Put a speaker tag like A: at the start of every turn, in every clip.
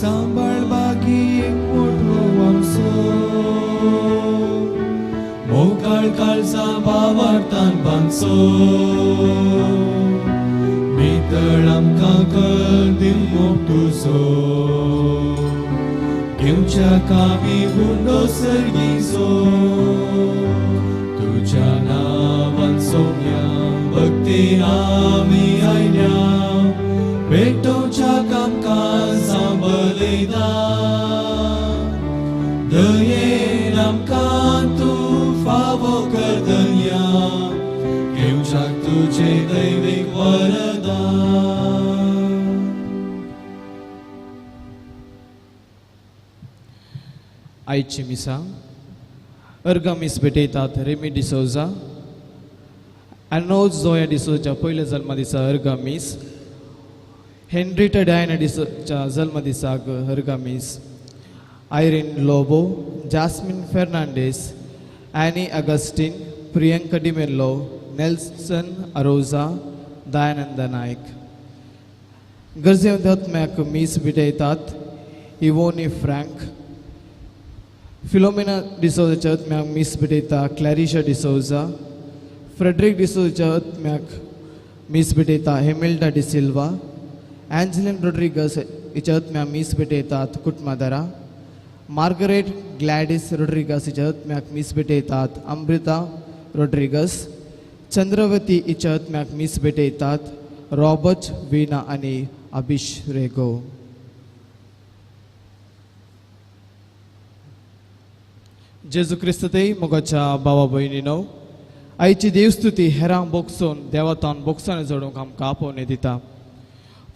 A: सांबाळ बागी एक मोठो आमचो मोकाळ काळजा बावार्तान बांदचो नितळ आमकां कर दिव मोग तुजो घेवच्या कामी गुंडो सर्गीचो तुज्या नांवान सोम्या भक्ती आमी आयल्या पेटोवच्या कामकाज सांबलयता दयेन आमकां तूं फावो कर धन्या घेवच्याक तुजें दैवीक वरदान.
B: आयची मिसा अर्गा मीस भेटयतात रेमी डिसोजा आनोज जोया डिसोजा पयल्या जल्मदिसा अर्गा मीस, हेनरिटा डायना डिसोजा जल्मदिसाक अर्गा मीस, Irene Lobo, Jasmine Fernandes, Annie Augustine, Priyanka D'Mello, Nelson Aroza, Dayananda Naik. गरजेवंत आत्म्याक मीस भेटयतात इवोनी फ्रँक, फिलोमिना डिसोजाच्या आत्म्याक मीस भेटयता क्लॅरिशा डिसोजा, फ्रेडरीक डिसोजाच्या आत्म्याक मीस भेटयता हेमिल्डा डिसिल्वा, एंजलिन रोड्रिगस हिच्या आत्म्याक मीस भेटयतात कुटमादरा, मार्गरेट ग्लॅडीस रोड्रिगस हिच्या आत्म्याक मीस भेटयतात अमृता रोड्रिगस, चंद्रवती हिच्या आत्म्याक मीस भेटयतात रॉबर्ट वीणा आनी अभिश रेगो. जेजू क्रिस्तते मोगाच्या भावा भयणीनो, आयची देवस्तुती हेरांक बोगसून देवातान बोगसाणे जोडूंक आमकां आपोवणें दिता.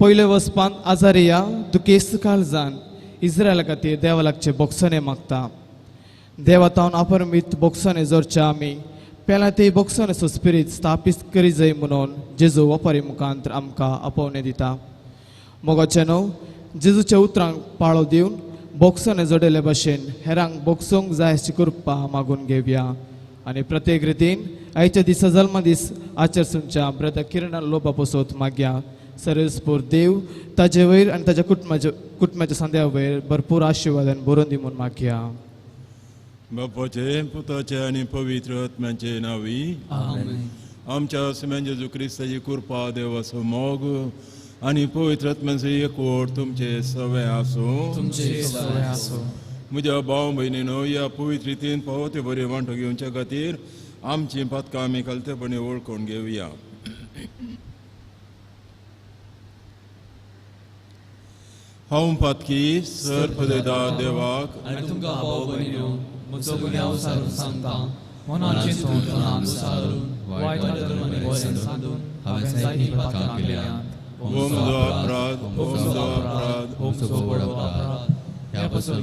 B: पयले वचपान आजारिया दुखेस्त काळजान इस्रायला खातीर देवा लागचे बोगसणे मागता. देवातावन अपरमीत बोगसणे जोडच्या आमी पेला ते बोगसणेचो स्पिरीत स्थापीत करी जाय म्हणून जेजू वपारी मुखांत आमकां आपोवणें दिता. मोगाचे न्हू जेजूच्या उतरांक पाळो दिवन बोगसणे जोडिल्ले भाशेन हेरांक बोगसूंक जाय अशी कृपा मागून घेवया. आनी प्रत्येक रितीन आयच्या दिसा जल्मदीस आचरसूनच्या ब्रदर किरणा लोबा पसोत मागया. सरस्पूर देव ताजे वयर आनी ताज्या कुटुंबाच्या सांद्या वयर भरपूर आशिर्वादान भरून दी म्हूण मागया.
C: बापाचे पुताचे आनी पवित्र आत्म्याचे नांवी
A: आमेन.
C: आमच्या सुम्यान जेजू क्रिस्ताची कृपा, देवाचो मोग आनी पवित्र आत्म्याचो एकवट तुमचे सगळे आसूं.
A: तुमचे सगळे आसूं.
C: म्हज्या भाव भयणीनो, ह्या पवित्र रितीन फावो ते बरे वांटो घेवच्या खातीर आमची पातकां आमी खालतेपणी वळखून घेवया. हांव पातकी सर पदयता देवाक
A: आनी तुमकां भाव भयणीनो म्हजो गुन्यांव सारून सांगता, मनान चिंतून तनान सारून वायट धरून आनी बरें सादून हांवें जायतीं पातकां केल्यांत.
C: हो म्हजो अपराध, हो म्हजो अपराध,
A: हो म्हजो व्हड अपराध. ह्या पासून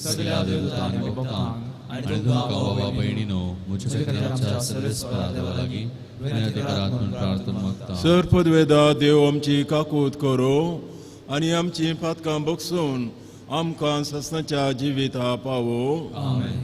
A: सगळ्या देवता आनी भक्तांक आनी तुमकां
D: भावा भयणीनो म्हजे खातीर आमच्या सर्वेस्परा देवा लागीं विनंती करात म्हूण प्रार्थना मागता.
C: सर पदवेदा देव आमची काकूत करो आनी आमची पातकां बगसून आमकां ससनाच्या जिविता पावो.
A: आमेन.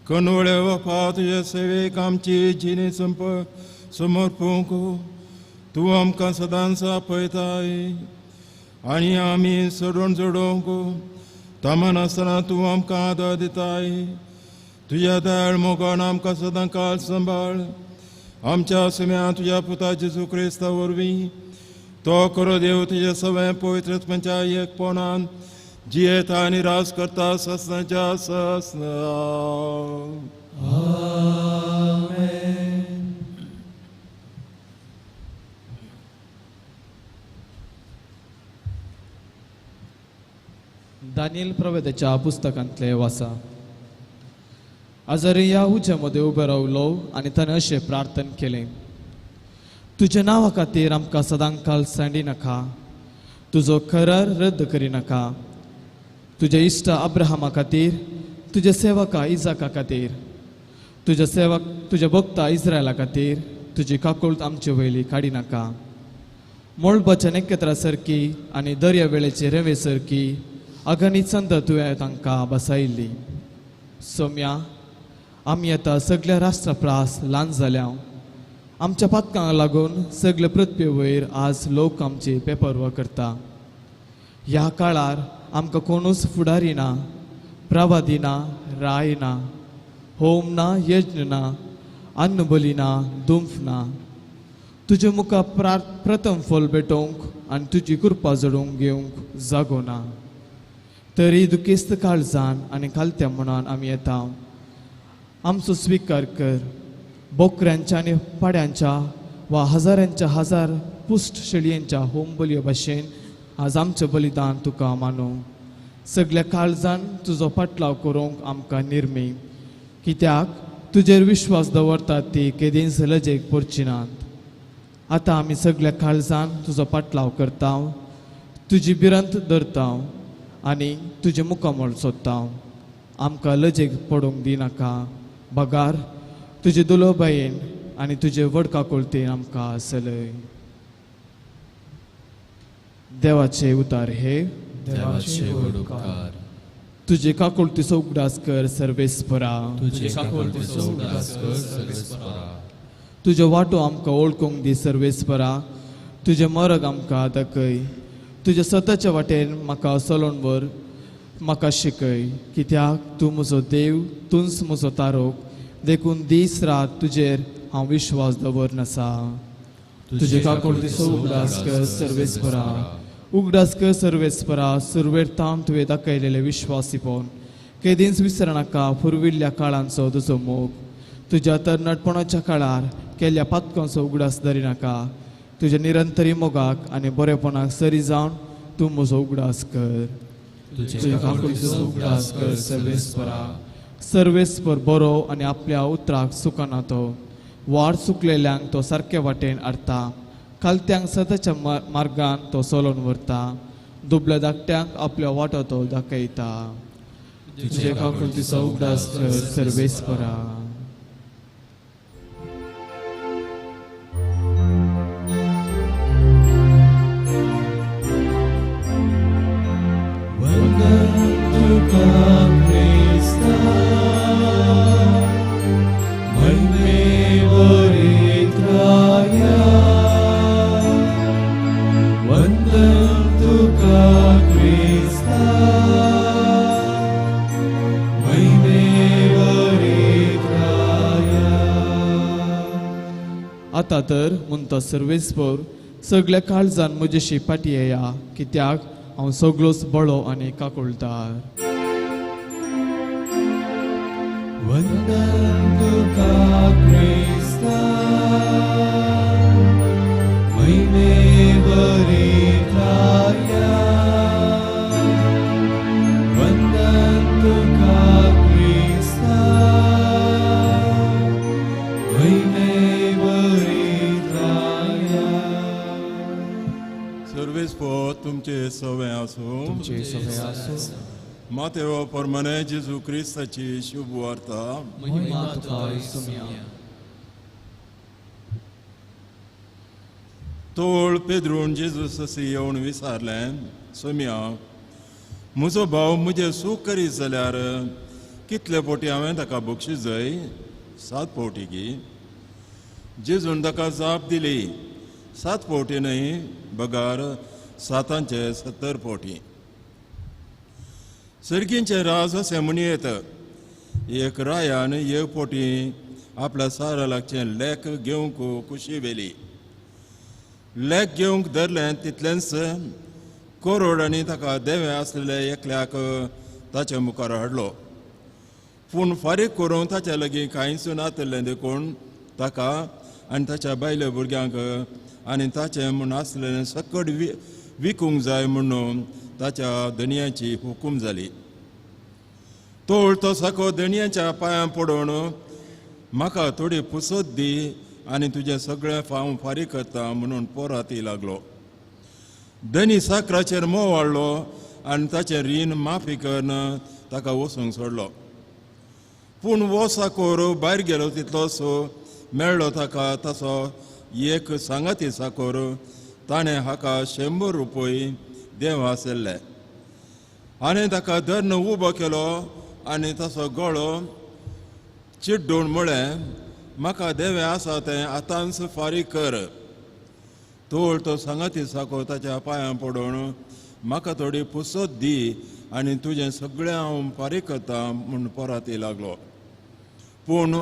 C: कनवळे बापा तुज्या सेवेक आमची जिणे समर्पूंक तूं आमकां सदांच आपयताय आनी आमी सोडून जोडोवंक थांबनासतना तूं आमकां आदार दिताय. तुज्या दयाळ मोगान आमकां सदां काळ सांबाळ. आमच्या सुम्या तुज्या पुता जेजू क्रिस्ता वरवीं तो खरो देव तुज्या सगळ्या पवित्र आत्म्याच्या एकपणान जियेता आनी राज करता ससनाच्या ससना.
A: आमेन.
B: दानियल प्रवेदाच्या पुस्तकांतले वाचा. अजरिया उज्या मदें उबे रावलो आनी ताणें अशें प्रार्थन केलें, तुज्या नांवा खातीर आमकां सदांकाल सांडी नाका, तुजो करार रद्द करिनाका. तुज्या इश्टा अब्राहमा खातीर, तुज्या सेवका इजाका खातीर, तुज्या सेवक तुज्या भक्ता इस्रायला खातीर तुजी काकुळट आमचे वयली काडिनाका. मळबाच्या नखेत्रां सारकी आनी दर्या वेळेचे रेंवे सारकी अगणीत संद तुवें तांकां बसायिल्ली. सोम्या, आमी आतां सगळ्या राष्ट्रा प्रास ल्हान जाल्या. आमच्या पातकांक लागून सगळे पृथ्वी वयर आज लोक आमची बेपर्वा करता. ह्या काळार आमकां कोणूच फुडारी ना, प्रवादी ना, राय ना, होम ना, यज्ञ ना, अन्नबली ना, दुंफ ना. तुजे मुखार प्रथम फल भेटोवंक आनी तुजी कृपा जोडूंक घेवंक जागो ना. तरी दुखेस्त काळजान आनी खालत्या मनान आमी येता. आमचो स्विकार कर. बोकऱ्यांच्या आनी पाड्यांच्या वा हजारांच्या हजार पुश्ट शेळयांच्या होम बलयो भाशेन आज आमचें बलिदान तुका मानू. सगल्या काळजान तुजो पाटलाव करूंक आमकां निर्मी, कित्याक तुजेर विश्वास दवरतात ती केदींच लजेक पडची नात. आतां आमी सगल्या काळजान तुजो पाटलाव करता, तुजी भिरांत धरता आनी तुजें मुखामळ सोदता. आमकां लजेक पडूंक दिनाका, बगार तुजे दुलोबायेन आनी तुजे व्हड काकुळतेन आमकां सलय. देवाचे उतार हे,
D: देवाचे व्हड उपकार.
B: तुजे काकुळतीचो उगडास कर सर्वेस्परा,
D: तुजे काकुळतीचो उगडास कर सर्वेस्परा.
B: तुज्यो वाटो आमकां वळखूंक दी सर्वेस्परा, तुजें मरग आमकां दाखय. तुज्या स्वताच्या वाटेन म्हाका चलोवन व्हर, म्हाका शिकय, कित्याक तूं म्हजो देव, तूंच म्हजो तारोक. देखून दीस रात तुजेर हांव विश्वास दवरन आसा. तुजे काकुळतीचो उगडास कर सर्वेस्परा, उगडास कर सर्वेस्परा. सुरवेर तावन तुवें दाखयलेले विश्वासीपण केदींच विसरनाका. पुर्विल्ल्या काळांचो तुजो मोग, तुज्या तरणाटपणाच्या काळार केल्ल्या पातकांचो उगडास धरिनाका. तुज्या निरंतरी मोगाक आनी बरेपणाक सरी जावन तूं म्हजो उगडास कर. तुजे काकुळतीचो उगडास कर सर्वेस्परा. सर्वेस्पर बरो आनी आपल्या उतराक चुकना. तो वाट चुकलेल्यांक तो सारके वाटेन हाडटा, खालत्यांक सदाच्या मार्गान तो चलोवन व्हरता, दुबल्या धाकट्यांक आपल्या वाटो तो दाखयता. तुजे काकुळतीचो उगडास कर सर्वेस्परा. आतां तर म्हणटा सर्वेस्पर, सगल्या काळजान म्हजेशी फाटी येया, कित्याक हांव सगळोच बळो आनी काकुळटार.
A: वंदन तुका क्रिस्ता, महिमे बरिताया. वंदन तुका क्रिस्ता, महिमे बरिताया.
C: सर्वेस्पर तुमचे सवे आसूं.
A: तुमचे सवे आसूं.
C: मातेव परमाने जेजू क्रिस्ताची शुभ वार्ता.
A: महिमा तुका सोम्या.
C: तोळ पेद्रून जेजू ससी येवन विचारलें, सोम्या, म्हजो भाव म्हजें सूख करीत जाल्यार कितले फावटी हांवें ताका बक्षीस जाय? 7 फावटी की? जेजून ताका जाप दिली, 7 फावटी न्हय, बगार 7 70 फावटी. सर्गींचें राज अशें म्हणयेत, एक रायान एक फावटी आपल्या सारा लागचें लेख घेवंक कुशी व्हेली. लेख घेवंक धरलें तितलेंच करोडांनी ताका देवें आसलेले एकल्याक ताच्या मुखार हाडलो. पूण फारीक करूंक ताच्या लागीं कांयच नातलें देखून ताका आनी ताच्या बायले भुरग्यांक आनी ताचें म्हूण आसलेलें सकट विकूंक जाय म्हणून ताच्या धनयाची हुकूम जाली. तो उलटो साको धनयाच्या पांयां पडून म्हाका थोडी पुसत दी आनी तुजें सगळें हांव फारीक करता म्हणून पोराती लागलो. धनी साकराचेर मोव वाडलो आनी ताचें रीण माफी करून ताका वचूंक सोडलो. पूण हो साकोर भायर गेलो तितलोसो मेळ्ळो ताका तसो एक सांगाती साकोर. ताणें हाका 100 रुपये देव आशिल्ले आनी ताका धरून उबो केलो आनी तसो गळो चिड्डून म्हळें, म्हाका देवें आसा तें आतांच फारीक कर. तोळ तो सांगाती साको ताच्या पांयां पडून म्हाका थोडी पुसत दी आनी तुजें सगळें हांव फारीक करता म्हूण पराती लागलो. पूण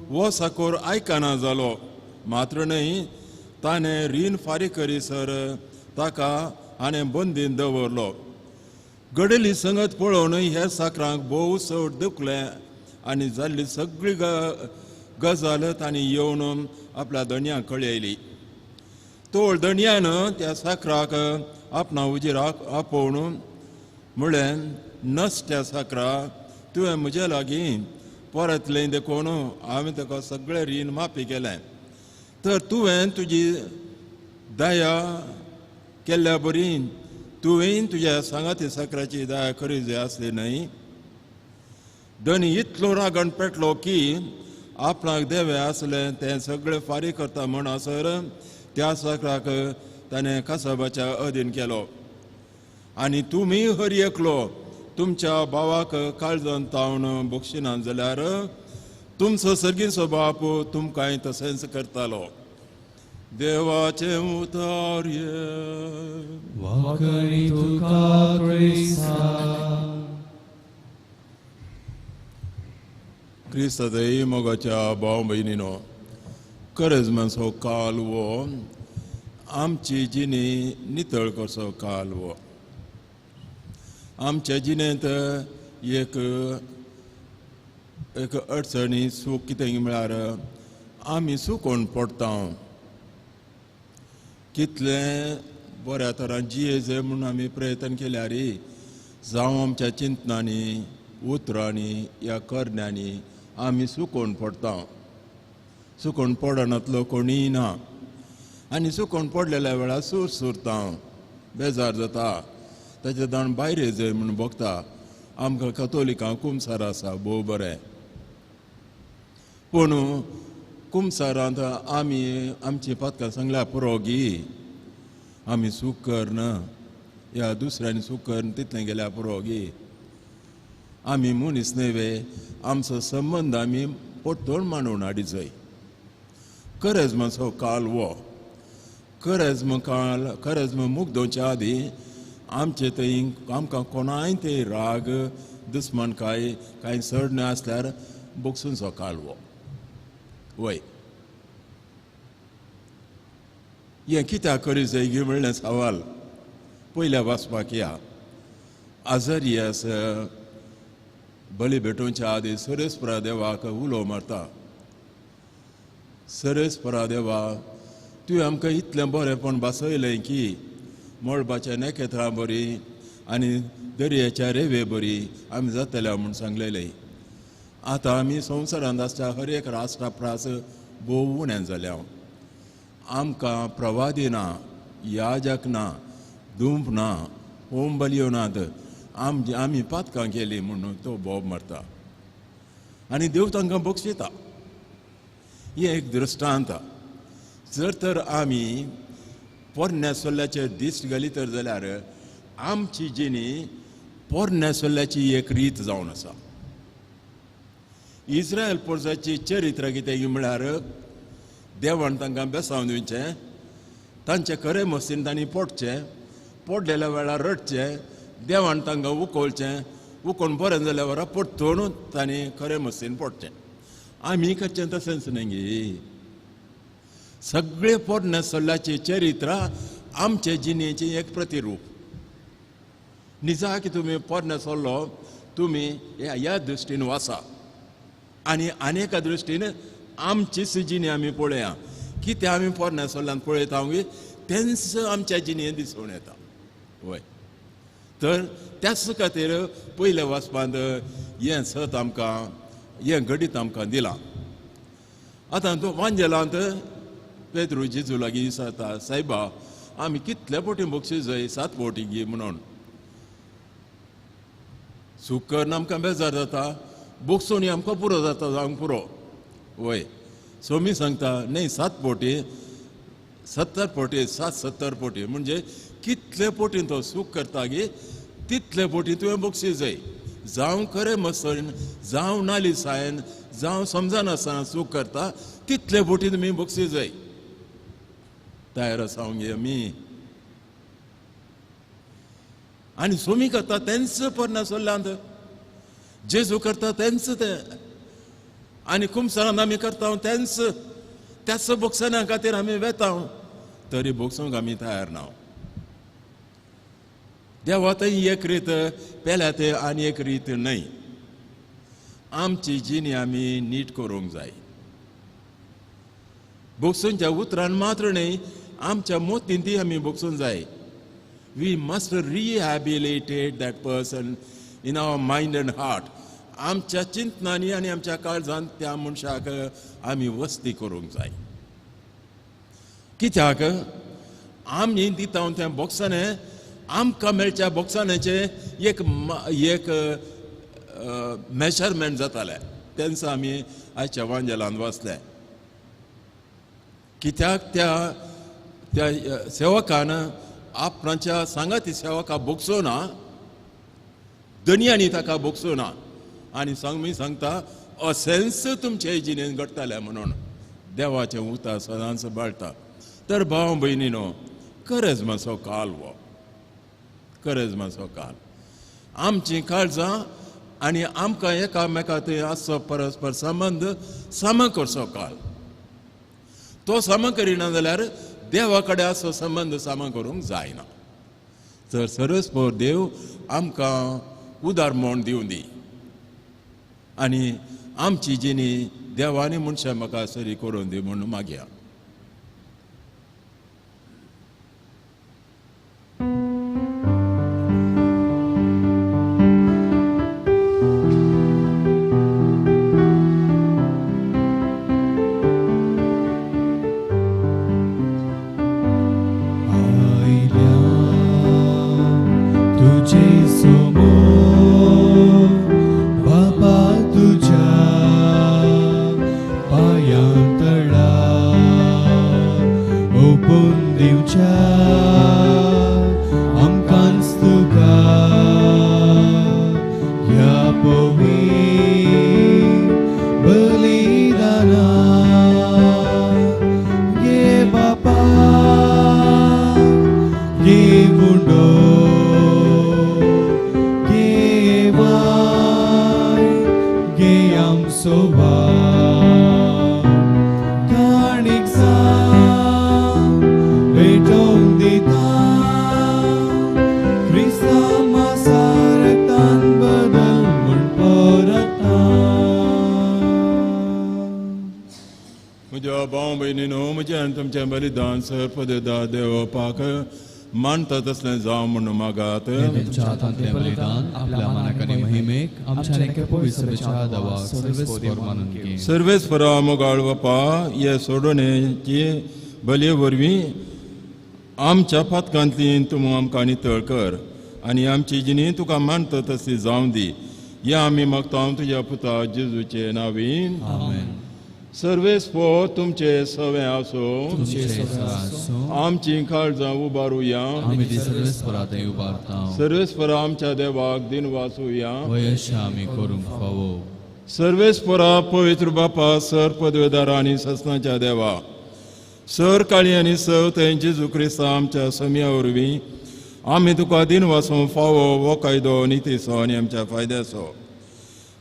C: हो साकोर आयकना जालो. मात्र न्हय, ताणें रीण फारीक करीसर ताका हाणें बंदीन दवरलो. घडिल्ली संगत पळोवन ह्या साकरांक भोव चड दुखलें आनी जाल्ली सगळी गजाल तांणी येवन आपल्या धनयाक कळयली. तोळ धनयान त्या साकराक आपणा उजिराक आपोवन म्हळें, नसत्या साकरा, तुवें म्हज्या लागीं परतलें देखून हांवें ताका सगळें रीण माफी केलें. तर तुवें तुजी दया केल्ल्या बरी तुवें तुज्या सांगाती साकराची दया करी जाय आसली न्हय. धनी इतलो रागण पेटलो की आपणाक देवें आसलें तें सगळें फारीक करता म्हणसर त्या साकराक ताणें कासाबाच्या अधीन केलो. आनी तुमी हर एकलो तुमच्या भावाक काळजान तावन बक्षिना जाल्यार तुमचो सर्गीचो बाप तुमकांय तशेंच करतालो. देवाचें उतर
A: वाकणी तुका क्रिस्ता.
C: क्रिस्तादय मोगाच्या भाव भयणीनो, करजमाचो काल वो आमची जिणी नितळ करचो काल वो. आमच्या जिणेंत एक एक अडचणी सूख कितें म्हळ्यार आमी सुकोवन पडटा. कितलें बऱ्या तरान जियेजे म्हूण आमी प्रयत्न केल्यार जावं आमच्या चिंतनांनी, उतरांनी या करण्यांनी आमी सुकोवन पडटा. सुकोवन पडनातलो कोणीय ना आनी सुकोवन पडलेल्या वेळार सूर सुरता, बेजार जाता, ताच्या दाण भायर जाय म्हूण भोगता. आमकां कतोलिकां कुमसार आसा भोव बरें, पूण कुमसारांत आमी आमची पातकां सांगल्या पुरो गी, आमी सूख करन या दुसऱ्यांनी सूख करन तितलें गेल्या पुरो गी. आमी मनीस न्हय वे, आमचो संबंद आमी परतून मांडून हाडी जाय. करजमाचो काल वो करजम काल करजम मुगदोवच्या आदीं आमचे थंय आमकां कोणाय ते राग दुस्मानकाय कांय चड आसल्यार बगसूनचो काल वो. वय हें कित्याक करी जाय गी म्हणलें सवाल पयल्या वाचपाक या. आजारियास बळी भेटोवच्या आदीं सरेस्परा देवाक उलो मारता. सरेस्परा देवा, तुवें आमकां इतलें बरेंपण भासयलें की मळबाच्या नखेत्रां बरी आनी दर्याच्या रेवे बरी आमी जातल्या म्हूण सांगलेलें. आतां आमी संवसारांत आसच्या हर एक राष्ट्रा प्रास भोव उणें जाल्या. आमकां प्रवादी ना, याजक ना, दुंप ना, होम बलयो नात. आमी पातकां केली म्हणून तो बोब मारता आनी देव तांकां बक्षिता. हें एक दृश्टांत. जर तर आमी पोरण्या सोल्ल्याचेर दिश्ट घाली तर जाल्यार आमची जिणी पोरण्या सोल्ल्याची एक रीत जावन आसा. इस्रायल पोरसाची चरित्र कितें म्हळ्यार देवान तांकां बेसावन दिवचें, तांचे खरे मस्तीन तांणी पोडचें, पोडलेल्या वेळार रडचें, देवान तांकां उकोलचें, उकोवन बरें जाल्या वेळार परतून तांणी खरे मस्तीन पोडचें. आमी करचें तशेंच न्हय गी. सगळे पोरण्या सोल्ल्याची चरित्र आमचे जिणेचें एक प्रतिरूप. निजा की तुमी पोरण्या सोल्लो तुमी ह्या दृश्टीन वाचा आनी आनी एका दृश्टीन आमचीच जिणी आमी पळया. कितें आमी पोरण्या सोल्ल्यान पळयता तेंच आमच्या जिणेंत दिसून येता. वय, तर त्याच खातीर पयल्या वाचपांत हें सत आमकां हें घडीत आमकां दिलां. आतां तूं वांजेलांत पेत्रू जेजू लागीं विचारता, सायबा आमी कितले पोटी बक्षीस जाय, 7 पोटी गी म्हणून. सूख करून आमकां बेजार जाता, बोगसोनी आमकां पुरो जाता, जावंक पुरो. वय सोमी सांगता न्ही 7 पोटी 70 पोटी 770 पोटी, म्हणजे कितले पोटी तो सूख करता गी तितले पोटी तुवें बक्षीस जाय. जावं खरें मसण, जावं नाली सायन, जावं समजनासतना चूक करता तितले बोटी तुमी बक्षीस जाय. तयार आसा गे आमी. आनी सोमी करता तेंच पोरण्या सोल्ल्यांत, जेजू करता तेंच तें, आनी कुमसरान आमी करता तेंच, त्याच बक्षाना खातीर आमी वेता, तरी बक्षूंक आमी तयार ना. देवा थंय एक रीत पेल्या ते आनी एक रीत न्हय. आमची जिणी आमी नीट करूंक जाय. बक्षूंच्या उतरान मात्र न्हय, आमच्या मोतीन ती आमी बक्षूंक जाय. We must rehabilitate that person in our mind and heart. आमच्या चिंतनांनी आनी आमच्या काळजान त्या मनशाक आमी वस्ती करूंक जाय. कित्याक आमी दिता त्या बॉक्साने आमकां मेळच्या बॉक्सानाचें एक एक मेजरमेंट जातालें. तेंच आमी आयच्या वांजेलान वाचलें. कित्याक त्या त्या सेवकान आपणाच्या सांगाती सेवका बोगसो ना, दनयांनी ताका बोगसो ना. आनी सांग मी सांगता असेंस तुमचे जिणेन घडटालें म्हणून देवाचें उतर सदांच बाळटा. तर भाव भयणीनो, करजमाचो काल हो, करजमाचो काल. आमचीं काळजां आनी आमकां एकामेका थंय आसचो परस्पर संबंद सामा करचो काल. तो सामा करिना जाल्यार देवा कडेन आसचो संबंद सामा करूंक जायना. तर सर्वस्पर देव आमकां उदार म्हण दिवं दी आनी आमची जिणी देवानी मनशां म्हाका सरी करून दी म्हूण मागया. बलिदान सर्पदा देवपाक मानता तसलें जावं म्हूण मागात. सर्वेस्परा मोगाळ बापा, हे सोडोवणेची बलये वरवीं आमच्या पातकांतली तूं आमकां नितळ कर आनी आमची जिणी तुका मानता तसली जावं दी. हे आमी मागता तुज्या पुता जेजूचे नांवीन. सर्वेस्पर तुमचे सवे आसो. आमची काळजां उबारुया. सर्वेस्परा आमच्या देवाक दिनवासुया. सर्वेस्परा पवित्र बापा, सर पदवेदार आनी ससनाच्या देवा, सर काळी आनी सव थंय जेजू क्रिस्ता आमच्या सम्या वरवीं आमी तुका दिनवासूंक फावो हो कायदो नितीचो आनी आमच्या फायद्याचो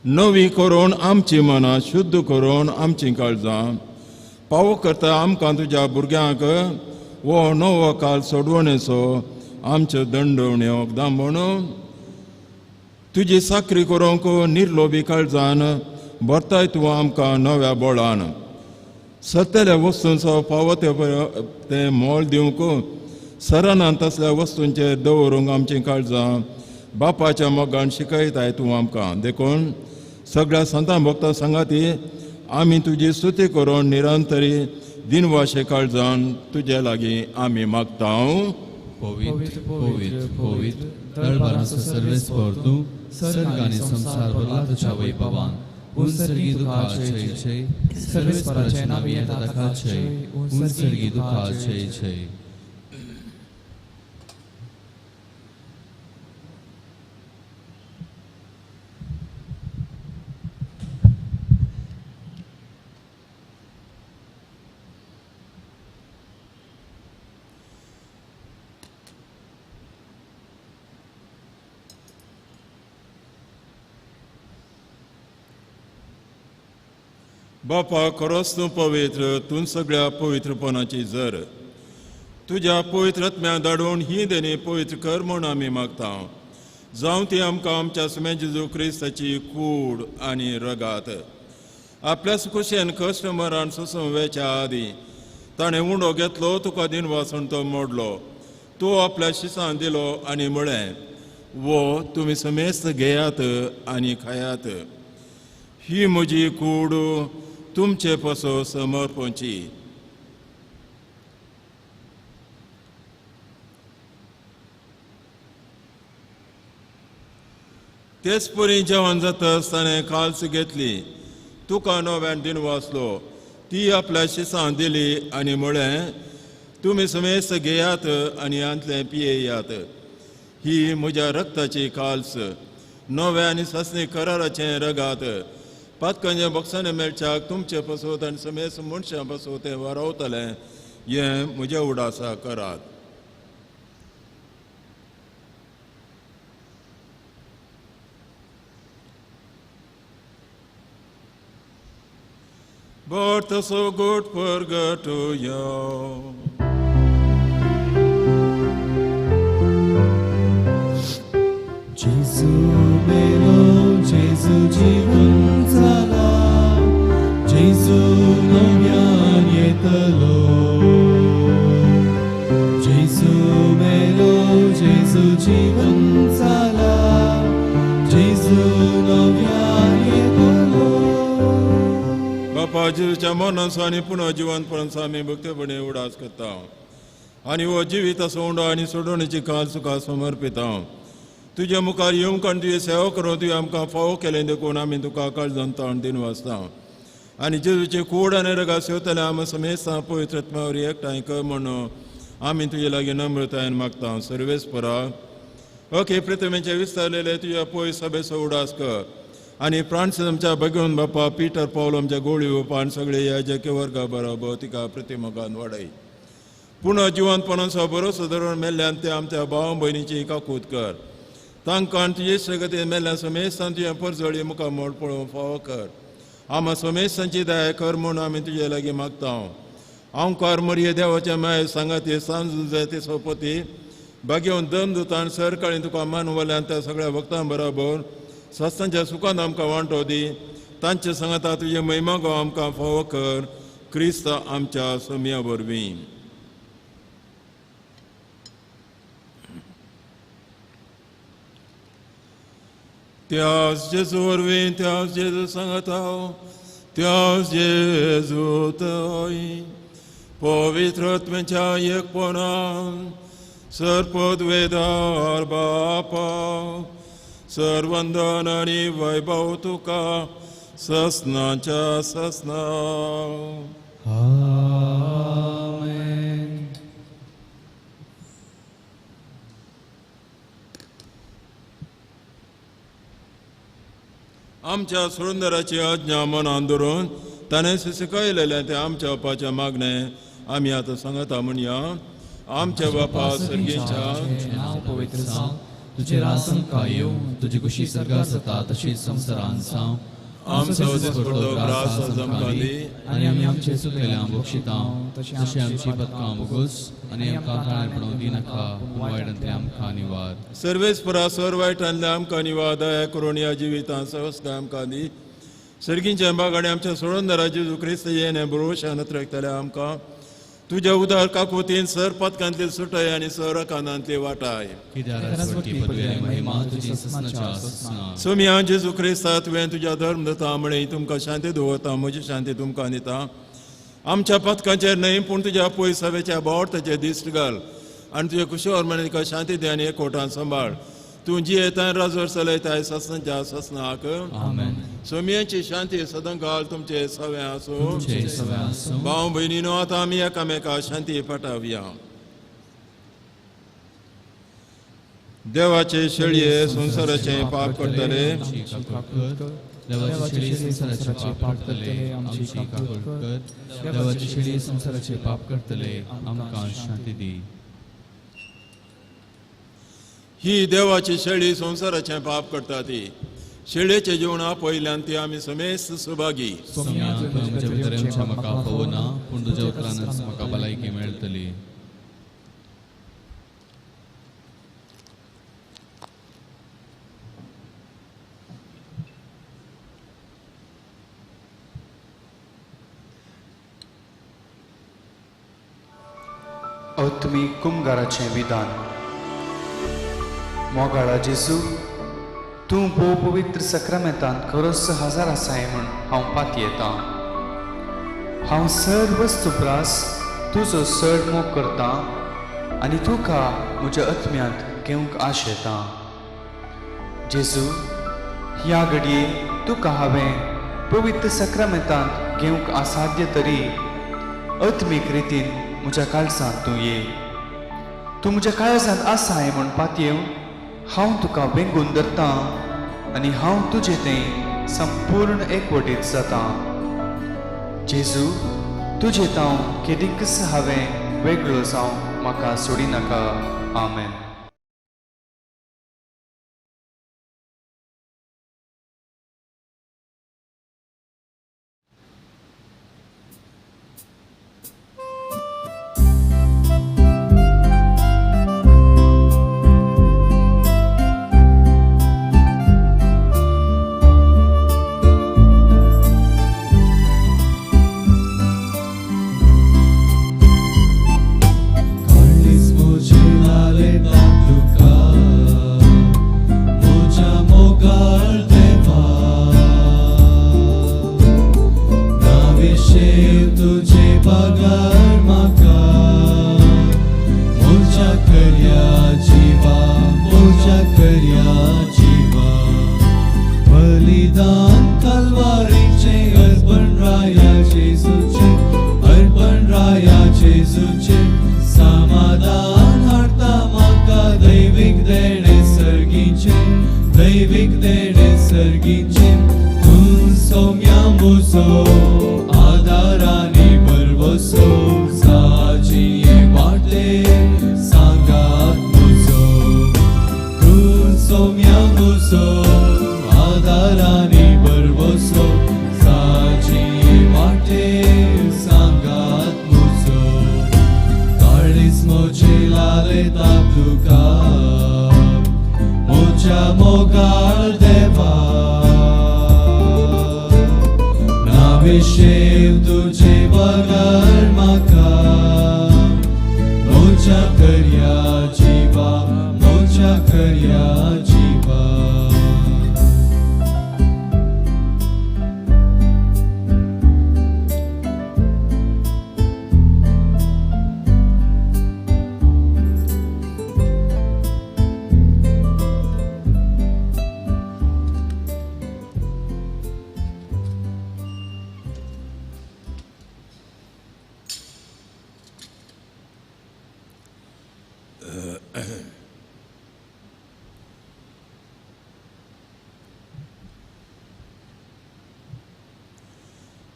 C: नवी करून आमची मनां शुद्ध करून आमची काळजां पावो करता आमकां तुज्या भुरग्यांक हो नवो काल सोडवणेचो आमच्यो दंडवण्यो दांबण तुजी साकरी करूंक निर्लोभी काळजान भरताय तूं आमकां नव्या बळान. सत्तेल्या वस्तूंचो फावो तें मोल दिवंक सरानान तसल्या वस्तूंचेर दवरूंक आमचीं काळजां बापाच्या मोगान शिकयताय तूं आमकां. देखून सगळ्या संतां भक्तां सांगाती आमी तुजी स्तुती करून निरंतरी दिनवाशे काळजान तुजे लागीं आमी मागता.
D: पवित्र पवित्र पवित्र दळबाराचो सर्वेस्पर तूं, सर्ग आनी संवसार भरला तुज्या वैभवान. उंसर्गी दुखाचे छे, सर्वेस्पराचें नांव येता ताका छे, उंसर्गी दुखाचे छे.
C: बापा खरोच तूं पवित्र, तूं सगळ्या पवित्रपणाची जर. तुज्या पवित्र आत्म्या धाडून ही देणी पवित्र कर म्हूण आमी मागता. जावं ती आमकां आमच्या सुमे जेजू क्रिस्ताची कूड आनी रगात. आपल्या कुशेन कश्ट मरण सोसून वेच्या आदीं ताणें उंडो घेतलो, तुका दिनवासून तो मोडलो, तो आपल्या शिसान दिलो आनी म्हळें, वो तुमी समेस्त घेयात आनी खायात, ही म्हजी कूड तुमचे पसो समर्पणची. तेच परी जेवण जातच ताणें काल्स घेतली, तुका नव्यान दिनवासलो, ती आपल्या शिसान दिली आनी म्हळें, तुमी समेस्त घेयात आनी हांतलें पियेयात, ही म्हज्या रक्ताची काल्स, नव्या आनी सासणी कराराचें रगात. पातकांच्या बक्षाने मेळच्याक तुमचे पसोत आनी समेस्त मनशां पसोत तें वारावतलें, हें म्हज्या उडासा करात. But so good purgatorio.
A: Gesù melo, Gesù जीवन जाला, Gesù नव्यान येतलो. Gesù melo, Gesù जीवन जाला, Gesù नव्यान येतलो.
C: बापा जेजूच्या मरणाचो आनी पुनः जिवंतपणाचो आमी भक्तपणे उडास करता आनी हो जिवीत असो उंडो आनी सोडवणेची काल तुका समर्पिता. तुज्या मुखार येवंक आनी तुजी सेवा करूं तुवें आमकां फावो केलें देखून आमी तुका काळजान ताण दिवन वाचता आनी जेजूची कूड आनी रगात सेवतले आमी समेस्तां पवित्र आत्म्या वरवीं एकठांय कर म्हणून आमी तुजे लागीं नम्रतायेन मागता. सर्वेस्परा ओके पृथ्वीचें विस्तारलेलें तुज्या पय सभेचो उडास कर आनी फ्रांसीस आमच्या भगवंत बापा पीटर पावल आमच्या गोळी बापा आनी सगळे ह्या जेके वर्गा बरोबर तिका प्रतिमोगान वाडय. पुनः जिवंतपणाचो भरोसो धरून मेल्ल्यान ते आमच्या भाव भयणीची काकूत कर. तांकां तुजे सगते मेल्ल्या समेस्तान तुजें परजळी मुखार मोड पळोवंक फावो कर. आमा समेस्तांची दया कर म्हूण आमी तुजे लागीं मागता. आमकार मरिये देवाच्या माये सांगाती सांज जाय ते सोपती बागेवन दम दुतान सरकाळी तुका मानवल्यान त्या सगळ्या भक्तां बरोबर सस्तांच्या सुखान आमकां वांटो दी. तांचे सांगाता तुजे महिमा गो आमकां फावो कर, क्रिस्त आमच्या सोमया वरवीं. त्यास जेजू वरवीं, त्यास जेजू सांगाता, त्यास जेजू तय पवित्र आत्म्याच्या एकपणान सर्पद्वेदार बापा सर्वंदन आनी वैभव तुका ससनाच्या ससना.
A: आमेन.
C: आमच्या सुरंदराची आज्ञा मनान धरून ताणें शिकयलेलें तें आमच्या बापाच्या मागणें आमी आतां सांगता म्हणया. आमच्या बापा सर्गीच्या
A: नांव पवित्र जावं, तुजें राज आमकां येवं, तुजी कुशी सर्गार जाता तशीच संवसारांत जावं.
C: आमचो दिसपडतो ग्रास आज आमकां दी
A: आनी आमी आमचे चुकलेल्यांक बक्षिता तशें आमची पदकां बोगस आनी आमकां ताणें पडोवंक दिनाका, पूण वायटांतलें आमकां निवार.
C: सर्वेस्परा सर वायटांतलें आमकां निवार, दया करून ह्या जिवितांत सहस्काय आमकां दी. सर्गींच्या बागाडे आमच्या सोडोनदारा जेजू क्रिस्त येणे भरोशान रखतले आमकां. तुज्या उदार काकुतीन सर पदकांतली सुटय आनी सर कानांतली वाटाय. सोम्या जेजू क्रिस्ता तुवें तुज्या धर्म दिता म्हळें तुमकां शांती दवरता, म्हजी शांती तुमकां दिता. आमच्या पदकांचेर न्हय पूण तुज्या पयसवेच्या बोवार्थाचेर दिश्ट घाल आनी तुज्या कुशीवर म्हणे तुका शांती दी आनी एकवटान सांबाळ. तूं जियेता राजवर चलयताय ससनाच्या ससनाक. सोम्याची शांती सदां घाल तुमचे सवे आसूं. भाव भयणीनो आतां आमी एकामेका शांती पाठावया. देवाचे शेळये संवसाराचें पाप करतले,
D: देवाची शेळी संवसाराचे पाप करतले, आमची काकूट कर. देवाची शेळी संवसाराचे पाप करतले, आमकां शांती दी.
C: ही देवाची शेळी संवसाराचें पाप करता ती शेळयेचें जेवण आपयल्यान ती आमी समेस्त सुभागी.
D: म्हाका पळोवना पूण तुज्या उतरानच म्हाका भलायकी मेळटली.
E: अत्मी कुमगाराचें विधान. मोगाळा जेजू, तूं भोव पवित्र सक्रामेंतांत खरोच हजार आसाय म्हूण हांव पातयेतां. हांव सर्व प्रास तुजो चड मोग करतां आनी तुका म्हज्या आत्म्यांत घेवंक आशेतां. जेजू, ह्या घडये तुका हांवें पवित्र सक्रामेंतांत घेवंक असाध्य तरी आत्मीक रितीन म्हज्या काळजांत तूं ये. तूं म्हज्या काळजांत आसाय म्हूण पातयेवन हांव तुका वेंगून धरतां आनी हांव तुजें तें संपूर्ण एकवटीत जातां. जेजू, तुजें तांव केदीकच हांवें वेगळो जावं म्हाका सोडिनाका. आमेन.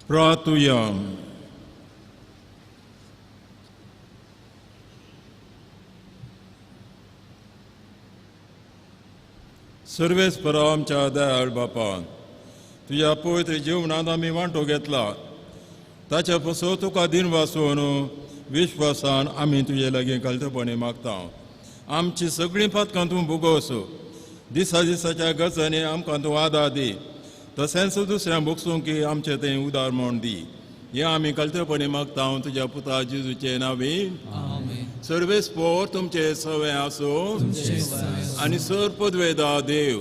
C: प्रार्थुया. सर्वेस्परा आमच्या दयाळ बापा, तुज्या पवित्र जिवनांत आमी वांटो घेतला ताच्या पासून तुका दिनवासून विश्वासान आमी तुजे लागीं कळटपणी मागता. आमची सगळीं पातकां तूं भोगोस, दिसा दिसाच्या गजांनी आमकां तूं आदार दी, तशेंच दुसऱ्यांक भोगसूंक की आमचें तें उदार म्हूण दी. हें आमी कल्तपणी मागता तुज्या पुता जेजूचे नांवी. सर्वेस पोर तुमचे सवे आसूं आनी सर पदवेदा देव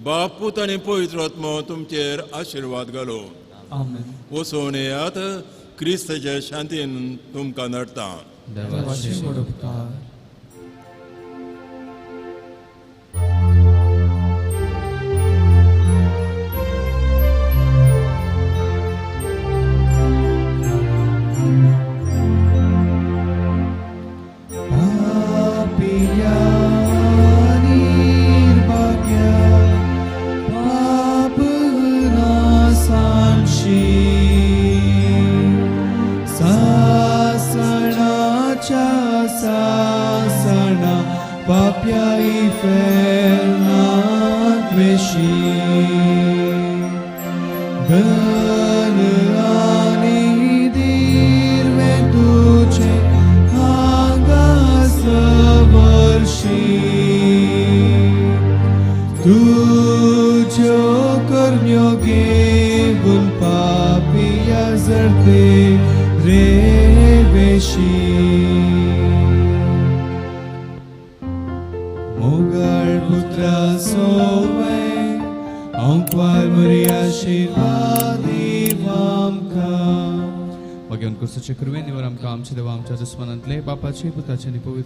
C: बाप पूत आनी पवित्र आत्मो तुमचेर आशिर्वाद घालो. वचून येयात, क्रिस्ताच्या शांतीन तुमकां नडटा.
D: आमच्या दुस्मनांतले बापाचे पुताचे आनी पवित्र